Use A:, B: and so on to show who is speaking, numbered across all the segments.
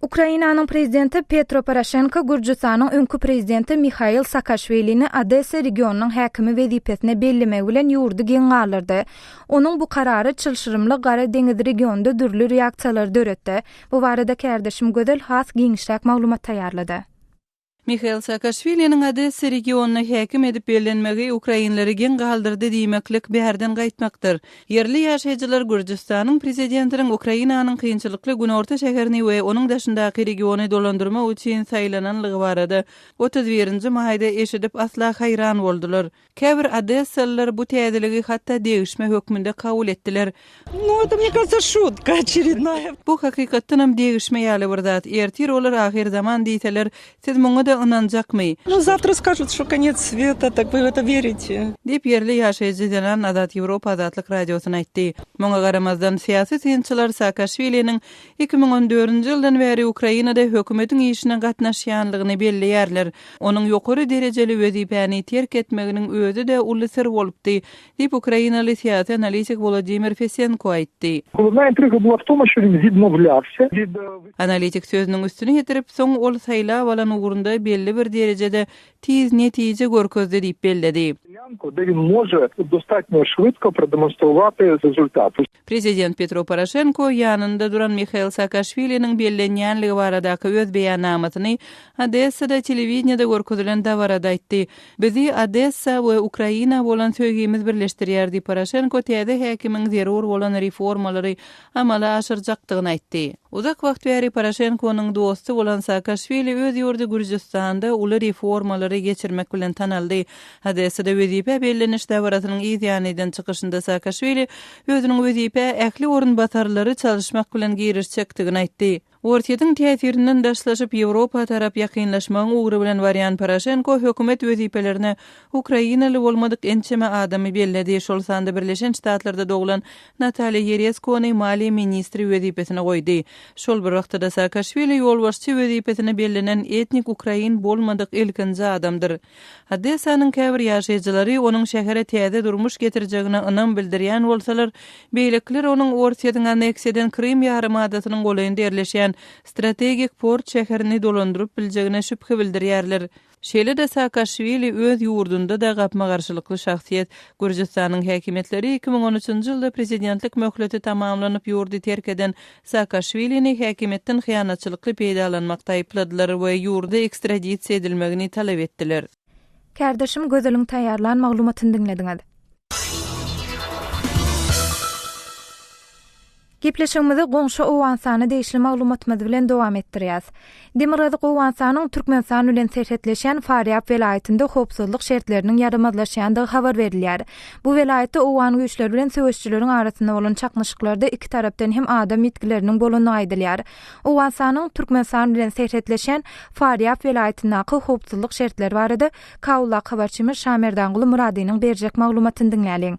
A: Ukrainanyň prezidenti Petro Poroşenko Gürjüstanyň öňki prezidenti Mihail Saakaşwilini Odessa regionynyň häkimi wezipesine bellemegi bilen ýurdy geň galdyrdy. Onuň bu karary çylşyrymly Gara deňiz regionynda dürli reaksiýalary döretdi. Bu barada kärdeşim Gözel has giňişräk maglumat taýýarlady.
B: Mihail Saakaşwiliniň Odessa regionyna häkim edip bellenmegi ukrainleri geň galdyrdy diýmeklik bärden gaýtmakdyr. Ýerli ýaşaýjylar Gürjüstanyň prezidentiniň Ukrainanyň kynçylykly günorta şäherini we onuň daşyndaky regiony dolandyrmak üçin saýlananlygy barada 31 nji maýda eşidip asla haýran boldular. Käbir odessalylar bu täzeligi hatda degişme hökmünde kabul etdiler.
C: Nu, eto, mne kažется, şutka oçerednaýa.
B: Bu hakykatdanam degişme ýaly bir zat. Ertir olar ahyrzaman diýseler, siz muňa-da ynanjakmy?
C: Nu, zawtra skažut, şto konec sweta, tak vy w eto werite?
B: Diýip, ýerli ýaşaýjy zenan Azat Ýewropa Azatlyk Radiosyna aýtdy. Muňa garamazdan, syýasy synçylar Saakaşwiliniň 2014-nji ýyldan bäri Ukrainada hökümetiň işine gatnaşýanlygyny belleýärler. Onuň ýokary derejeli wezipäni terk etmeginiň özi-de uly syr bolupdy, diýip, ukrainaly syýasy analitik Wolodymyr Fesenko aýtdy. Analitik sözüniň üstüni ýetirip, soň ol saýlap alan ugrunda belli bir derejede tiz netije görkezdi diýip belledi. Prezident Petro Poroşenko ýanynda duran Mihail Saakaşwiliniň bellenýänligi baradaky öz beýannamasyny Odessada telewideniýede görkezilen dabarada aýtdy. Bizi Odessa we Ukraina bolan söýgimiz birleşdirýär diýip, Poroşenko täze häkimiň zerur bolan reformalary amala aşyrjakdygyny aýtdy. Uzak wagt bäri Poroşenkonyň dosty bolan Saakaşwili öz ýurdy Gürjüstanda uly reformalary geçirmek bilen tanaldy. Odessada wezipä belleniş dabarasynyň yz ýany eden çykyşynda Saakaşwili özüniň wezipä ähli orunbasarlary çalyşmak bilen girişjekdigini aýtdy. Orsýetiň täsirinden daşlaşyp, Ýewropa tarap ýakynlaşmagyň ugry bilen barýan Poroşenko hökümet wezipelerine ukrainaly bolmadyk ençeme adamy belledi, şol sanda Birleşen Ştatlarda doglan Natalýa Ýereskony maliýe ministri wezipesine goýdy. Şol bir wagtda-da Saakaşwili ýolbaşçy wezipesine bellenen etnik ukrain bolmadyk ilkinji adamdyr. Odessanyň käbir ýaşaýjylary onuň şähere täze durmuş getirjegine ynam bildirýän bolsalar, beýlekiler onuň Orsýetiň anneksiýa eden Krym ýarymadasynyň golaýynda ýerleşýän strategik port şäherini dolandyryp biljegine şübhe bildirýärler. Şeýle-de Saakaşwili öz ýurdunda-da gapma-garşylykly şahsyýet. Gürjüstanyň häkimiýetleri 2013-nji ýylda prezidentlik möhleti tamamlanyp ýurdy terk eden Saakaşwilini häkimiýetden hyýanatçylykly peýdalanmakda aýypladylar we ýurda ekstradisiýa edilmegini talap etdiler.
A: Kärdeşim Gözeliň taýýarlan maglumatyny diňlediňiz. Gepleşigimizi goňşy Owganystana degişli maglumatymyz bilen dowam etdirýäs. Demirgazyk Owganystanyň Türkmenistan bilen serhetleşýän Farýab welaýatynda howpsuzlyk şertleriniň ýaramazlaşýandygy habar berilýär. Bu welaýatda owgan güýçleri bilen söweşijileriň arasynda bolan çaknyşyklarda iki tarapdan hem adam ýitgileriniň bolandygy aýdylýar. Owganystanyň Türkmenistan bilen serhetleşýän Farýab welaýatyndaky howpsuzlyk şertleri barada Kabuldaky habarçymyz Şamerdanguly Myradynyň berjek maglumatyny diňläliň.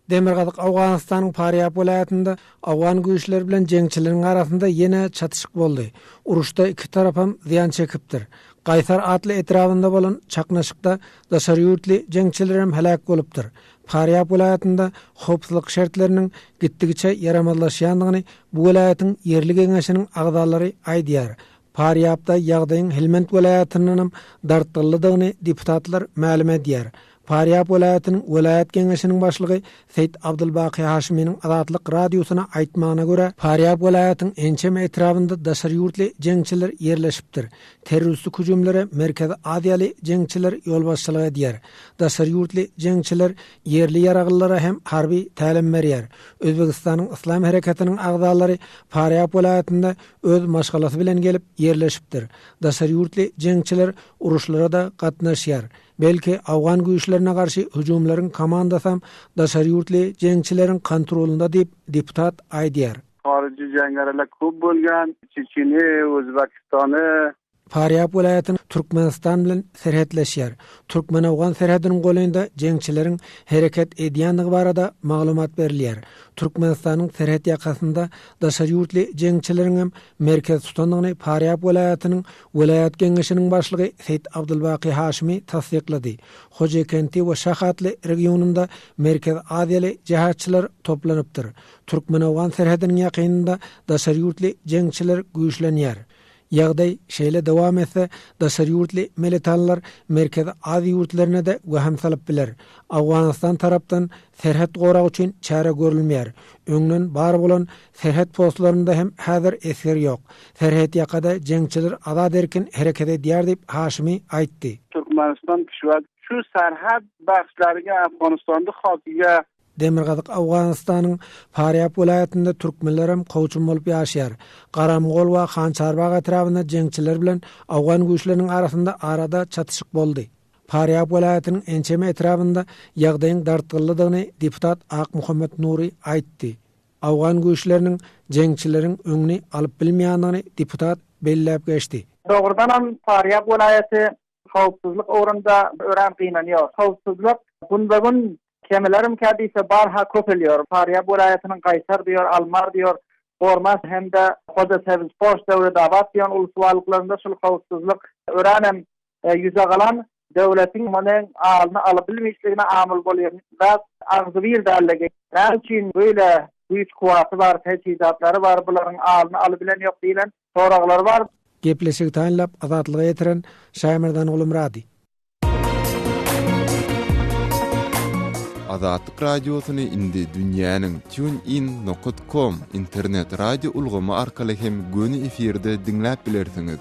D: Demirgazyk Owganystanyň Farýab welaýatynda owgan güýçleri bilen jeňçileriň arasynda ýene çatyşyk boldy. Uruşda iki tarapam zyýan çekipdir. Gaýsar atly etrabynda bolan çaknyşykda daşary ýurtly jeňçilerem heläk bolupdyr. Farýab welaýatynda howpsuzlyk şertleriniň gitdigiçe ýaramazlaşýandygyny bu welaýatyň ýerli geňeşiniň agzalary aýdýar. Farýabda ýagdaýyň Helmend welaýatyndanam dartgynlydygyny deputatlar mälim edýär. Farýab welaýatynyň welaýat geňeşiniň başlygy Seýit Abdulbaky Haşiminiň Azatlyk Radiosyna aýtmagyna görä, Farýab welaýatyň ençeme etrabynda daşary ýurtly jeňçiler ýerleşipdir. Terroristik hüjümlere Merkezi Aziýaly jeňçiler ýolbaşçylyk edýär. Daşary ýurtly jeňçiler ýerli ýaraglylara hem harby tälim berýär. Özbegistanyň Yslam hereketiniň agzalary Farýab welaýatynda öz maşgalasy bilen gelip ýerleşipdir. Daşary ýurtly jeňçiler uruşlara-da gatnaşýar. Belki, owgan güýçlerine garşy hüjümleriň komandasam daşary ýurtly jeňçileriň kontrolynda diýip, deputat aýdýar.
E: Haryjy jeňňeriler köp bolgan, Çeçeni, Özbekistany.
D: Farýab welaýatynyň Türkmenistan bilen serhetleşýär. Türkmen-owgan serhediniň golaýynda jeňçileriň hereket edýändigi barada maglumat berilýär. Türkmenistanyň serhet ýakasynda daşary ýurtly jeňçileriň hem merkez tutandygyny Farýab welaýatynyň welaýat geňeşiniň başlygy Seýit Abdulbaky Haşymy tassyklady. Hojakenti we Şah atly regionynda Merkezi Aziýaly jehatçylar toplanypdyr. Türkmen-owgan serhediniň ýakynynda daşary ýurtly jeňçiler güýçlenýär. Ýagdaý şeýle dowam etse, daşary ýurtly militanlar Merkezi Aziýa ýurtlaryna-da wehim salyp biler. Owganystan tarapdan serhet goragy üçin çäre görülmeýär. Öňden bar bolan serhet postlarynda hem häzir esger ýok. Serhetýakada jeňçiler azat-erkin hereket edýär diýip, Haşymy aýtdy.
E: Türkmenistan kişwer şu serhet bahşlaryga Afganistandy hakyga
D: Demirgazyk Owganystanyň Farýab welaýatynda türkmenlerem kowçum bolup ýaşaýar. Garamgol we Hançarbag etrabynda jeňçiler bilen owgan güýçleriniň arasynda arada çatyşyk boldy. Farýab welaýatynyň ençeme etrabynda ýagdaýyň dartgynlydygyny deputat Akmuhammet Nury aýtdy. Owgan güýçleriniň jeňçileriň öňüni alyp bilmeýändigini deputat belläp geçdi.
F: Dogrudanam Farýab welaýaty howpsuzlyk ugrunda örän gynanýar. Howpsuzlyk günbe-gün kemilerimkä diýse barha köpelýär. Farýab welaýatynyň Gaýsar diýýär, Almar diýýär, Gormas hem-de Hojasebzpoş, Döwletabat diýen ulsuwalyklarynda şul howpsuzlyk örän hem ýüze galan döwletiň munuň alyny alybilmişligine amyl bolýan zat agzybir dälligi. Näme üçin beýle güýç-kuwwaty bar, teçhizatlary bar, bularyň alyny alybilen ýok diýlen soraglar bar.
D: Gepleşigi taýynlap Azatlyga ýetiren Şaýmerdan Gulumyrady.
G: Azatlyk Radiosyny indi dünýäniň TuneIn nokat com internet radio ulgamy arkaly hem göni efirde diňläp bilersiňiz.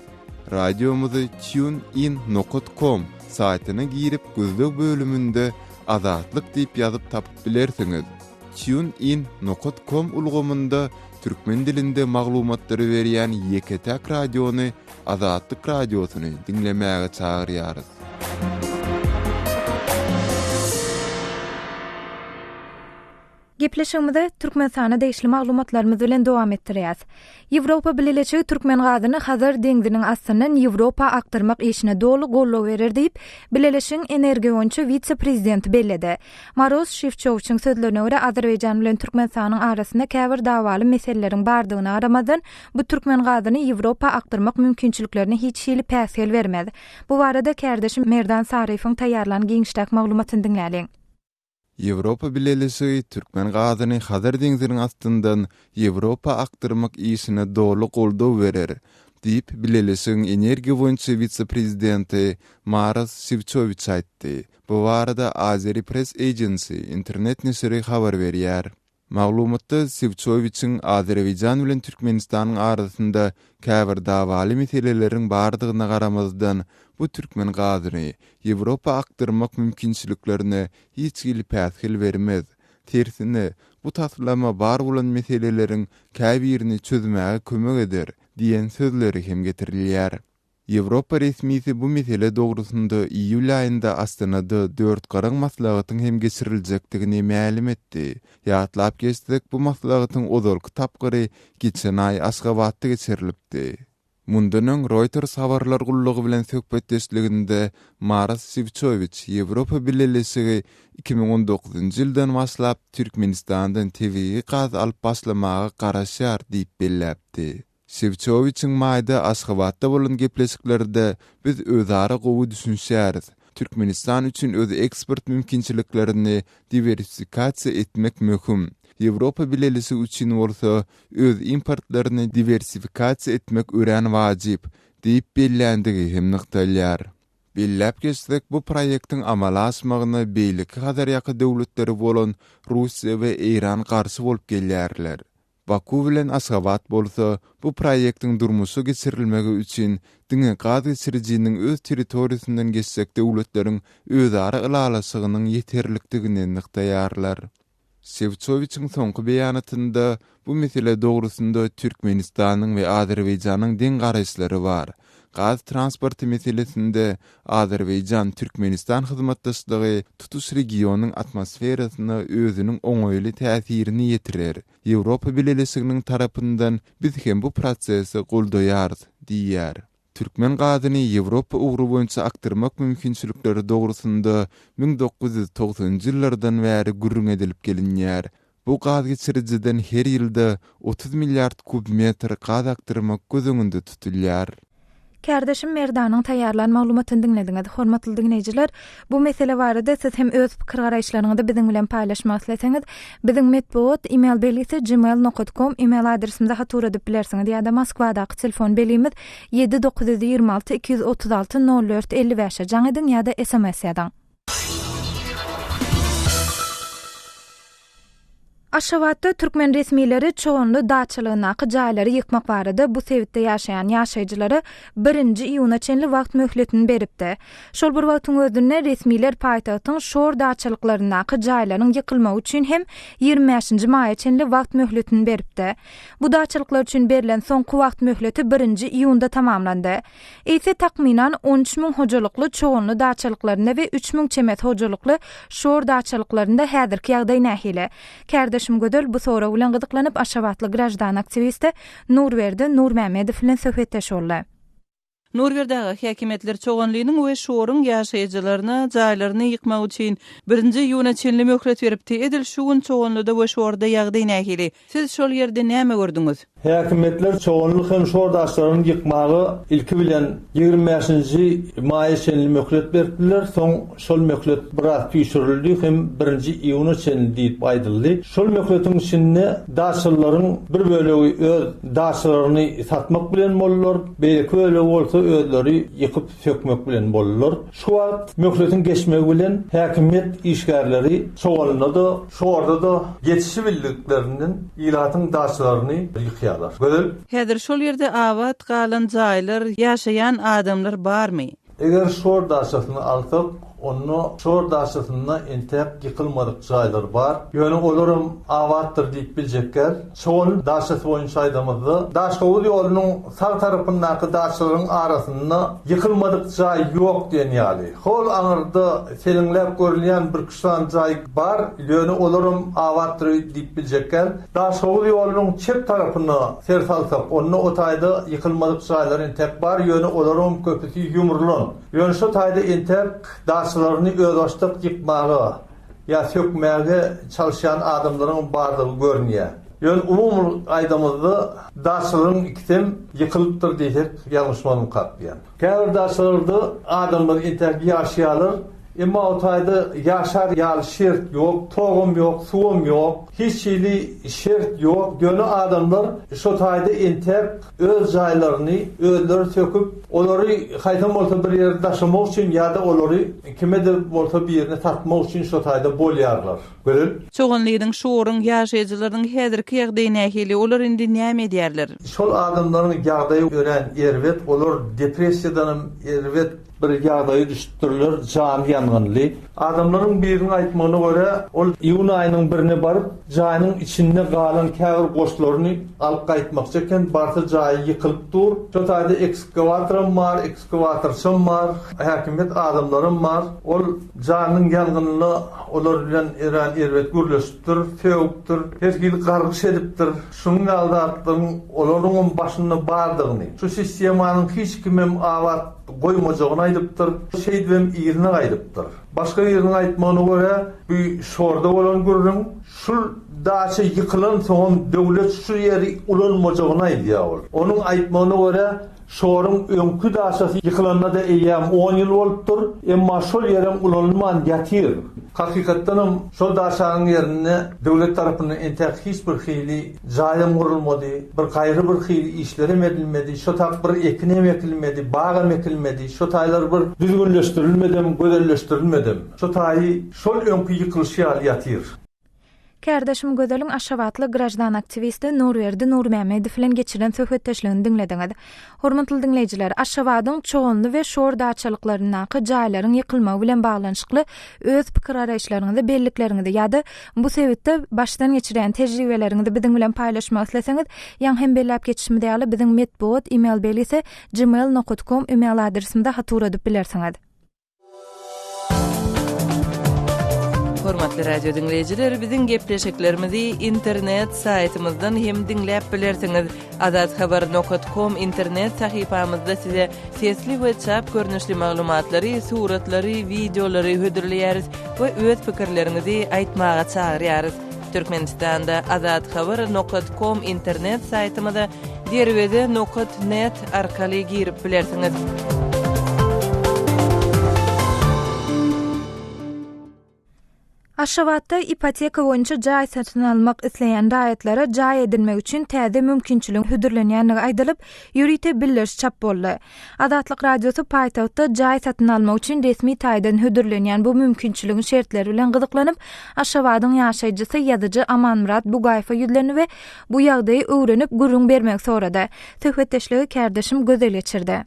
G: Radiomyzy TuneIn nokat com saýtyna girip gözleg bölüminde Azatlyk diýip ýazyp tapyp bilersiňiz. TuneIn nokat com ulgamynda türkmen dilinde maglumatlary berýän ýeke-täk radiony Azatlyk Radiosyny diňlemäge çagyrýarys.
A: Gepleşigimizi Türkmenistana degişli maglumatlarymyz bilen dowam etdirýäs. Ýewropa Bileleşigi türkmen gazyny Hazar deňziniň astyndan Ýewropa akdyrmak işine doly goldaw berer diýip, Bileleşigiň energiýa boýunça wise-prezidenti belledi. Maros Şewçowiçiň sözlerine görä, Azerbaýjan bilen Türkmenistanyň arasynda käbir dawaly meseleleriň bardygyna garamazdan, bu türkmen gazyny Ýewropa akdyrmak mümkinçiliklerine hiç hili päsgel bermez. Bu barada kärdeşim Merdan Saryýewiň taýýarlan giňişräk maglumatyny diňläliň.
G: Ýewropa Bileleşigi türkmen gazyny Hazar deňziniň astyndan Ýewropa akdyrmak işine doly goldaw berer, diýip, Bileleşigiň energiýa boýunça wise-prezidenti Maros Şewçowiç aýtdy. Bu barada Azeri Press Agency internet neşiri habar berýär. Maglumatda Sewçowiçiň Azerbaýjan bilen Türkmenistanyň arasynda käbir dawaly meseleleriň bardygyna garamazdan, bu türkmen gazyny Ýewropa akdyrmak mümkinçiliklerine hiç hili päsgel bermez. Tersine, bu taslama bar bolan meseleleriň käbirini çözmäge kömek eder diýen sözleri hem getirilýär. Ýewropa resmisi bu mesele dogrusynda iýul aýynda Astanada dörtgaraň maslahatyň hem geçiriljekdigini mälim etdi. Ýatlap geçsek, bu maslahatyň ozalky tapgyry geçen aý Aşgabatda geçirilipdi. Mundan öň Reuters habarlar gullugy bilen söhbetdeşliginde Maros Şewçowiç Ýewropa Bileleşigi 2019-njy ýyldan başlap Türkmenistandan tebigy gaz alyp başlamaga garaşýar diýip belläpdi. Şewçowiçiň maýda Aşgabatda bolan gepleşiklerde biz özara gowy düşünişýäris. Türkmenistan üçin öz eksport mümkinçiliklerini diwersifikasiýa etmek möhüm. Ýewropa Bileleşigi üçin bolsa öz importlaryny diwersifikasiýa etmek örän wajyp, diýip belländigi hem nygtalýar. Belläp geçsek, bu proýektiň amala aşmagyna beýleki Hazarýaka döwletleri bolan Russiýa we Eýran garşy bolup gelýärler. Baku bilen Aşgabat bolsa bu proýektiň durmuşa geçirilmegi üçin diňe gaz geçirijiniň öz territoriýasyndan geçjek döwletleriň özara ylalaşygynyň ýeterlikdigini nygtaýarlar. Şewçowiçiň soňky beýanatynda bu mesele dogrusynda Türkmenistanyň we Azerbaýjanyň deň garaýyşlary bar. Gaz transporty meselesinde Azerbaýjan-Türkmenistan hyzmatdaşlygy tutuş regionyň atmosferasyna özüniň oňaýly täsirini ýetirer. Ýewropa Bileleşiginiň tarapyndan biz hem bu prosesi goldaýarys diýýär. Türkmen gazyny Ýewropa ugry boýunça akdyrmak mümkinçilikleri dogrusynda 1990-njy ýyllardan bäri gürrüň edilip gelinýär. Bu gaz geçirijiden her ýylda 30 milliard kub metr gaz akdyrmak göz öňünde tutulýar.
A: Kärdeşim Merdanyň taýýarlan maglumatyny diňlediňiz. Hormatly diňleýjiler, bu mesele barada siz hem öz pikir-garaýyşlaryňyzy biziň bilen paýlaşmak isleseňiz, biziň metbugat email belgisi gmail nokat kom email adresimize hat ugradyp bilersiňiz ýa-da Moskwadaky telefon belgimiz 7 926 236 04 55-e jaň ediň ýa-da sms ýazyň. Aşgabatda türkmen resmileri Çoganly daçalygyndaky jaýlary ýykmak barada bu sebitde ýaşaýan ýaşaýjylara birinji iýuna çenli wagt möhletini beripdi. Şol bir wagtyň özünde resmiler paýtagtyň Şor daçalyklaryndaky jaýlaryň ýykylmagy üçin hem 25-nji maýa çenli wagt möhletini beripdi. Bu daçalyklar üçin berlen soňky wagt möhleti birinji iýunda tamamlandy. Eýse takmynan 13 müň hojalykly Çoganly daçalyklarynda we 3 müň çemesi hojalykly Şor daçalyklarynda häzirki ýagdaý nähili? Kärdeşim Gözel bu sorag bilen gyzyklanyp aşgabatly graždan aktiwisti Nurberdi Nurmämmedow bilen söhbetdeş boldy.
B: Nurberdi aga, häkimiýetler Çoganlynyň we Şoruň ýaşaýjylaryna jaýlaryny ýykmak üçin birinji iýuna çenli möhlet beripdi. Edil şu gün Çoganlyda we Şorda ýagdaý nähili? Siz şol ýerde näme gördüňiz?
H: Häkimiýetler Çoganly hem Şor daşlaryny ýykmaga ilki bilen 25-nji maýa çenli möhlet beripdiler, soň şol möhlet biraz süýşürildi hem birinji iýuna çenli diýlip aýdyldy. Şol möhletiň içinde daçalylaryň bir bölegi öz daçalaryny satmak bilen boldular, beýleki bölegi bolsa özleri ýykyp sökmek bilen boldular. Şu wagt möhletiň geçmegi bilen häkimiýet işgärleri Çoganlyda-da, Şorda-da geçişi bildiklerinden ilatyň daçalaryny ýykýarlar. Gözel.
B: Häzir şol ýerde abat galan jaýlar, ýaşaýan adamlar barmy?
H: Eger Şor daçasyny alsak, onda Şor daçasynda entäk ýykylmadyk jaýlar bar. Ýöne olaram abatdyr diýip biljek däl. Çoganly daçasy boýunça aýdamyzda, Daşhowuz ýolunyň sag tarapyndaky daçalaryň arasynda ýykylmadyk jaý ýok diýen ýaly. Hol aňyrda seleňläp görünýän birküç sany jaý bar, ýöne olaram abatdyr diýip biljek däl. Daşhowuz ýolunyň çep tarapyna ser salsak, onda o taýda ýykylmadyk jaýlar entek bar, ýöne olaryňam köpüsi ýumrulan. Ýöne şo taýda entek daçalaryny özbaşdak ýykmaga, ýa sökmäge çalyşýan adamlaryň bardygy görünýär. Ýöne umumy aýdamyzda daçalaryň ikisem ýykylypdyr diýsek ýalňyşmazmykak diýýän. Käbir daçalarda adamlar entäk ýaşaýarlar, emma o taýda ýaşar ýaly şert ýok, togam ýok, suwam ýok, hiç hili şert ýok, ýöne adamlar şo taýda entäk öz jaýlaryny özleri söküp, olary haýsam bolsa bir ýere daşamak üçin ýa-da olary kime-de bolsa birine satmak üçin şo taýda bolýarlar. Gözel.
B: Çoganlynyň, Şoruň ýaşaýjylarynyň häzirki ýagdaýy nähili, olar indi näme edýärler?
H: Şol adamlaryň ýagdaýy örän erbet, olar depressiýadanam erbet bir ýagdaýa düşüpdirler, jany ýangynly. Adamlaryň biriniň aýtmagyna görä, ol iýun aýynyň birine baryp, jaýynyň içinde galan käbir goşlaryny alyp gaýtmakçy eken, barsa jaýy ýykylyp dur. Şo taýda ekskawatoram bar, ekskawatorçam bar, häkimiýet adamlaram bar. Ol janynyň ýangynynda olar bilen örän erbet gürleşipdir, sögüpdir, her hili gargyş edipdir. Şunuň ýaly zatlaryň olaryňam başynda bardygyny, şu sistemanyň hiç kimem abat goýmajagyny aýdypdyr. Şeýdibem yzyna gaýdypdyr. Başga biriniň aýtmagyna görä, bu şorda bolan gürrüň. Şul daça ýykylansoňam döwlet şu ýeri ulanmajagyny aýdýar ol. Onuň aýtmagyna görä, Şoruň öňki daçasy ýykylanda-da eýýäm on ýyl bolupdyr, emma şol ýerem ulanylman ýatyr. Hakykatdanam, şol daçanyň ýerinde döwlet tarapyndan entäk hiç bir hili jaýam gurulmady, bir gaýry bir hili işlerem edilmedi, şo tap bir ekinem ekilmedi, bagam ekilmedi, şo taýlar bir düzgünleşdirilmedem, gözelleşdirilmedem. Şo taýy şol öňki ýykylyşy ýaly ýatyr.
A: Kärdeşim Gözeliň aşgabatly graždan aktiwisti Nurberdi Nurmämmedow bilen geçiren söhbetdeşligini diňlediňiz. Hormatly diňleýjiler, Aşgabadyň Çoganly we Şor daçalyklaryndaky jaýlaryň ýykylmagy bilen baglanyşykly öz pikir-garaýyşlaryňyzy, bellikleriňizi ýa-da bu sebitde başdan geçirýän tejribeleriňizi biziň bilen paýlaşmak isleseňiz, ýaňy hem belläp geçişimiz ýaly biziň metbugat email belgisi gmail nokat kom email adresimize hat ugradyp bilersiňiz.
B: Hormatly radio diňleýjiler, biziň gepleşiklerimizi internet saýtymyzdan hem diňläp bilersiňiz. Azathabar nokat kom internet sahypamyzda size sesli we çap görnüşli maglumatlary, suratlary, wideolary hödürleýäris we öz pikirleriňizi aýtmaga çagyrýarys. Türkmenistanda Azathabar nokat kom internet saýtymyza Derweze nokat net arkaly girip bilersiňiz.
A: Aşgabatda ipoteka boýunça jaý satyn almak isleýän raýatlara jaý edinmek üçin täze mümkinçiligiň hödürlenýändigi aýdylyp, ýörite bildiriş çap boldy. Azatlyk Radiosy paýtagtda jaý satyn almak üçin resmi taýdan hödürlenýän bu mümkinçiligiň şertleri bilen gyzyklanyp, Aşgabadyň ýaşaýjysy, ýazyjy Amanmyrat Bugaýewe ýüzlendi we bu ýagdaýy öwrenip, gürrüň bermegi sorady. Söhbetdeşligi kärdeşim Gözel geçirdi.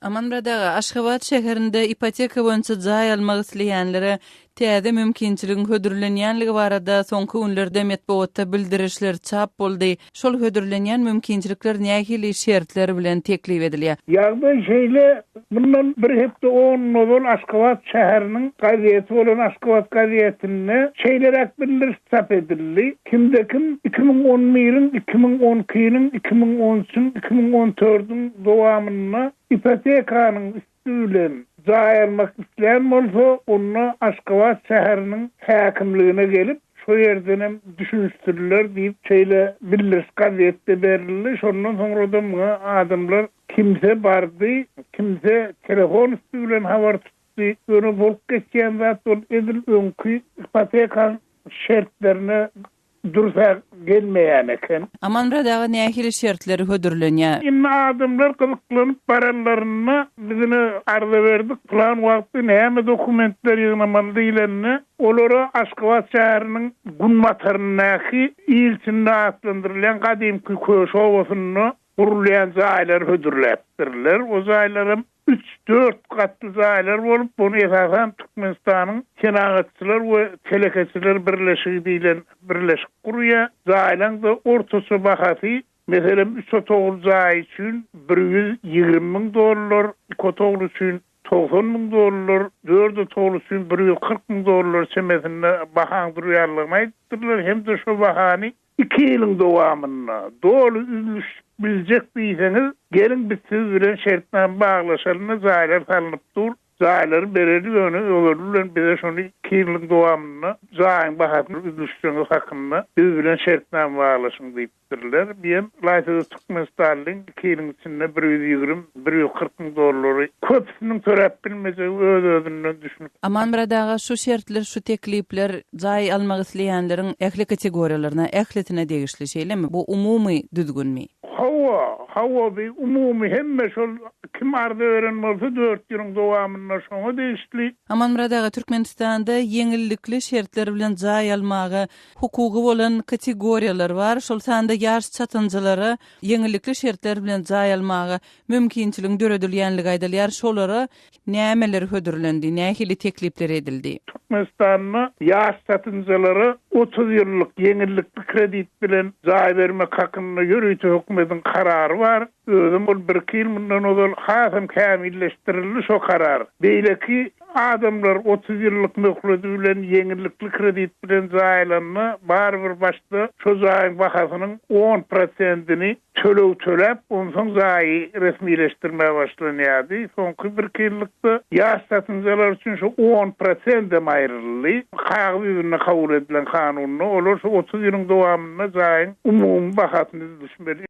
B: Amanmyrat aga, Aşgabat şäherinde ipoteka boýunça jaý almak isleýänlere täze mümkinçiligiň hödürlenýänligi barada soňky günlerde metbugatda bildirişler çap boldy. Şol hödürlenýän mümkinçilikler nähili şertler bilen teklip edilýär?
I: Ýagdaý şeýle, mundan bir hepde on gün ozal Aşgabat şäheriniň gazeti bolan Aşgabat gazetinde şeýleräk bildiriş çap edildi, Kimde-kim 2011-iň, 2012-niň, 2013-iň, 2014-iň dowamynda ipotekanyň üsti bilen jaý almak islän bolsa, onda Aşgabat şäheriniň häkimligine gelip, şo ýerdenem düşünişdirler diýip, şeýle bildiriş gazetde berildi. Şondan soňra-da muňa adamlar kimse bardy, kimse telefon üsti bilen habar tutdy. Ýöne bolup geçýän zat ol edil öňki ipotekaň şertlerine dürs-ä gelmeýän eken.
B: Amanmyrat aga nähili şertler hödürlenýär?
I: Indi adamlar gyzyklanyp baranlarynda biz ine arza berdik, pylan wagtda näme dokumentler ýygnamaly diýlende, olara Aşgabat şäheriniň günbataryndaky Ilçinde atlandyrylýan gadymky Köşi obasynda gurulýan jaýlary hödürläpdirler. O jaýlaram Üç-dört gatly jaýlar bolup, ony esasan Türkmenistanyň Senagatçylar we telekeçiler birleşigi diýlen birleşik gurýar. Jaýlaň-da ortaça bahasy, meselem, üç otagly jaý üçin 120 müň dollar, iki otagly üçin 90 müň dollar, dört otagly üçin 140 müň dollar çemesinde bahaň durýanlygyny aýdypdyrlar hem-de şo bahany Iki ýylyň dowamynda doly üzlüşip biljek diýseňiz, geliň biz siz bilen şertnama baglaşalyň-da jaýlar salnyp dur, jaýlary bereli ýöne ozaly bilen bize şony iki ýylyň dowamynda jaýyň bahasyny üzlüşjegiňiz hakynda biz bilen şertnama baglaşyň diýipdirler. Biýem ylaýta-da türkmenistanlyň iki ýylyň içinde 120, 140 müň dollary köpüsiniň töläp bilmejegi öz-özünden düşünip.
B: Amanmyrat aga şu şertler, şu teklipler Jaý almak isleýänleriň ähli kategoriýalaryna, ählisine degişli, şeýlemi? Bu umumy düzgünmi?
I: Hawa, hawa, bi umumy, hemme şol kim arza beren bolsa dört ýylyň dowamynda şoňa degişli.
B: Amanmyrat aga, Türkmenistanda ýeňillikli şertler bilen jaý almaga hukugy bolan kategoriýalar bar, şol sanda ýaş çatynjalara ýeňillikli şertler bilen jaý almaga mümkinçiligiň döredilýänligi aýdylýar, şolara Nämeler hödürlendi, nähili teklipler edildi?
I: Türkmenistanda ýaş satynjalara 30 ýyllyk ýeňillikli kredit bilen jaý bermek hakynda ýörite hökümetiň karary bar. Özem ol birki ýyl mundan ozal hasam kämilleşdirildi şo karar. Beýleki adamlar 30 ýyllyk möhleti bilen ýeňillikli kredit bilen jaý alanda barybir başda şo jaýyň bahasynyň on prosentini Töleg töläp, onsoň jaýy resmileşdirmä başlanýardy. Soňky birki ýyllykda ýaş satynjalar üçin şu on prosendem aýryldy. Kagyz ýüzünde kabul edilen kanunda olar şu 30 ýylyň dowamynda jaýyň umumy bahasyny düzüşmeli.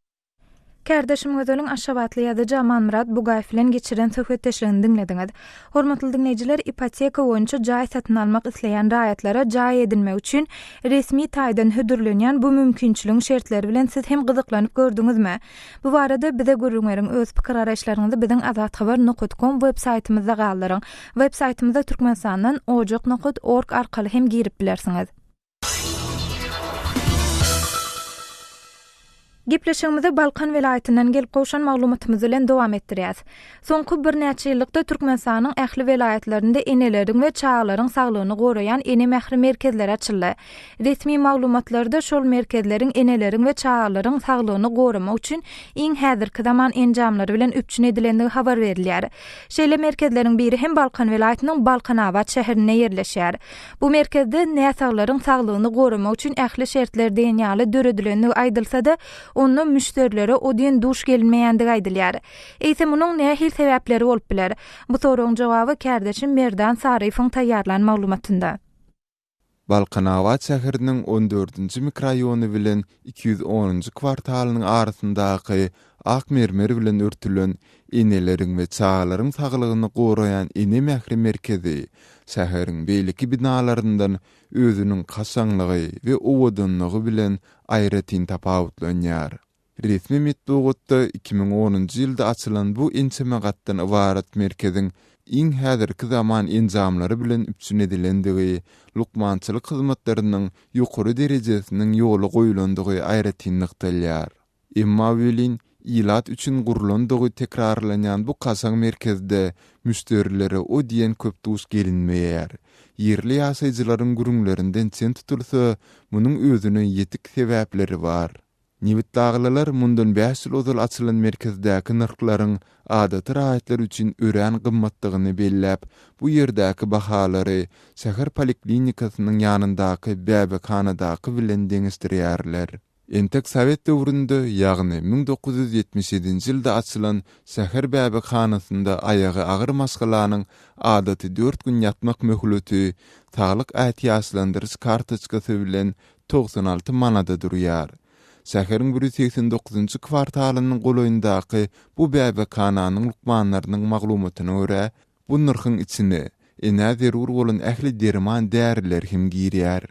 A: Kärdeşim Gözeliň aşgabatly ýazyjy Amanmyrat Bugaýew bilen geçiren söhbetdeşligini diňlediňiz. Hormatly diňleýjiler, ipoteka boýunça jaý satyn almak isleýän raýatlara jaý edinmek üçin resmi taýdan hödürlenýän bu mümkinçiligiň şertleri bilen siz hem gyzyklanyp gördüňizmi? Bu barada bize gürrüň beriň, öz pikir-garaýyşlaryňyzy biziň azathabar nokat kom web saýtymyzda galdyryň. Web saýtymyza Türkmenistandan ojak nokat org arkaly hem girip bilersiňiz. Gepleşigimizi Balkan welaýatyndan gelip gowşan maglumatymyz bilen dowam etdirýäs. Soňky birnäçe ýyllykda Türkmenistanyň ähli welaýatlarynda eneleriň we çagalaryň saglygyny goraýan Ene mähri merkezleri açyldy. Resmi maglumatlarda şol merkezleriň eneleriň we çagalaryň saglygyny goramak üçin iň häzirki zaman enjamlary bilen üpjün edilendigi habar berilýär. Şeýle merkezleriň biri hem Balkan welaýatynyň Balkanabat şäherinde ýerleşýär. Bu merkezde näsaglaryň saglygyny goramak üçin ähli şertler diýen ýaly döredilendigi aýdylsa-da, onda müşderilere o diýen duş gelinmeýändigi aýdylýar. Eýse munuň nähili sebäpleri bolup biler? Bu soragyň jogaby kärdeşim Merdan Saryýewiň taýýarlan maglumatynda.
G: Balkanabat şäheriniň on dördünji mikroraýony bilen 210-njy kwartalynyň arasyndaky ak mermer bilen örtülen Eneleriň we çagalaryň saglygyny goraýan Ene mähri merkezi şäheriň beýleki binalaryndan özüniň kaşaňlygy we owadanlygy bilen aýratyn tapawutlanýar. Resmi metbugatda 2010-njy ýylda açylan bu ençeme gatdan ybarat merkeziň iň häzirki zaman enjamlary bilen üpjün edilendigi, lukmançylyk hyzmatlarynyň ýokary derejesiniň ýola goýulandygy aýratyn nygtalýar. Emma welin, ilat üçin gurlandygy tekrarlanýan bu kaşaň merkezde müşderilere o diýen köp duş gelinmeýär. Ýerli ýaşaýjylaryň gürrüňlerinden çen tutulsa, munuň özüne ýetik sebäpleri bar. Nebitdaglylar mundan bäş ýyl ozal açylan merkezdäki nyrhlaryň adaty raýatlar üçin örän gymmatdygyny belläp, bu ýerdäki bahalary şäher poliklinikasynyň ýanyndaky bäbekhanadaky bilen deňeşdirýärler. Entek sowet döwründe, ýagny 1977-nji ýylda açylan şäher bäbekhanasynda aýagy agyr maşgalanyň adaty dört gün ýatmak möhleti saglyk ätiýaçlandyryş kartoçkasy bilen 96 manada durýar. Şäheriň 189-njy kwartalynyň golaýyndaky bu bäbekhananyň lukmanlarynyň maglumatyna görä, bu nyrhyň içine enä zerur bolan ähli derman-däriler hem girýär.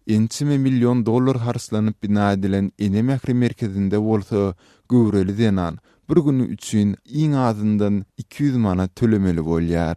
G: Ençeme million dollar harçlanyp bina edilen Ene mähri merkezinde bolsa göwreli zenan bir güni üçin iň azyndan 200 manat tölemeli bolýar.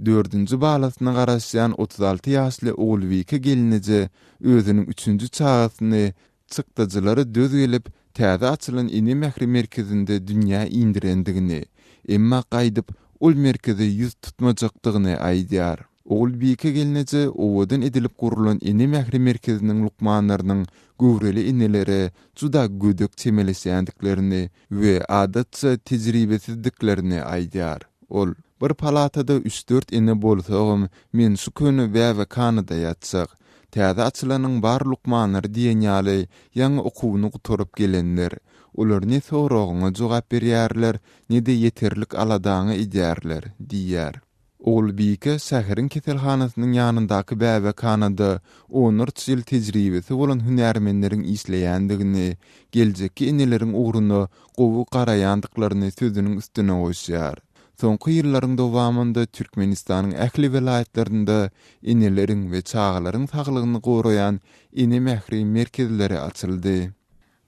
G: Dördünji balasyna garaşýan 36 ýaşly Ogulbike gelneje özüniň üçünji çagasyny çykdajylara döz gelip, täze açylan Ene mähri merkezinde dünýä indirendigini, emma gaýdyp ol merkeze ýüz tutmajakdygyny aýdýar. Ogulbike gelneje owadan edilip gurlan Ene mähri merkeziniň lukmanlarynyň göwreli enelere juda gödek çemeleşýändiklerini we adatça tejribesizdiklerini aýdýar. Ol, Bir palatada üç-dört ene bolsagam, men şu köne bäbekhanada ýatjak. Täze açylanyň bar lukmanlary diýen ýaly ýaňy okuwyny gutaryp gelenler. Olar ne soragyňa jogap berýärler, ne-de ýeterlik aladaňy edýärler, diýýär. Ogulbike şäheriň keselhanasynyň ýanyndaky bäbekhanada onlarça ýyl tejribesi bolan hünärmenleriň işleýändigini, geljekki eneleriň ugruna gowy garaýandyklaryny sözüniň üstüne goşýar. Soňky ýyllaryň dowamynda Türkmenistanyň ähli welaýatlarynda eneleriň we çagalaryň saglygyny goraýan Ene mähri merkezleri açyldy.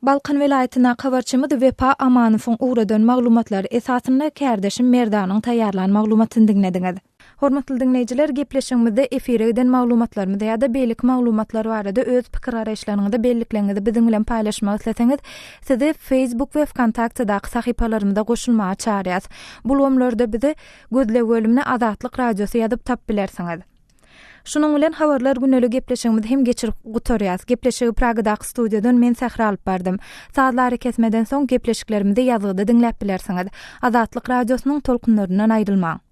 A: Balkan welaýatyndaky habarçymyz Wepa Amanowyň ugradan maglumatlary esasynda kärdeşim Merdanyň taýýarlan maglumatyny diňlediňiz. Hormatly diňleýjiler, gepleşigimizde efire giden maglumatlarymyz ýa-da beýleki maglumatlar barada öz pikir-garaýyşlaryňyzy, bellikleriňizi biziň bilen paýlaşmak isleseňiz, sizi Facebook we Wkontaktedaky sahypalarymyza goşulmaga çagyrýas. Bu ulgamlarda bizi gözleg bölümine Azatlyk Radiosy ýazyp tapyp bilersiňiz. Şunuň bilen Habarlar güneli gepleşigimizi hem geçirip gutarýas. Gepleşigi Pragadaky studiýadan men Sähra alyp bardym. Sazly arakesmeden soň gepleşiklerimizi ýazgyda diňläp bilersiňiz. Azatlyk Radiosynyň tolkunlaryndan aýrylmaň.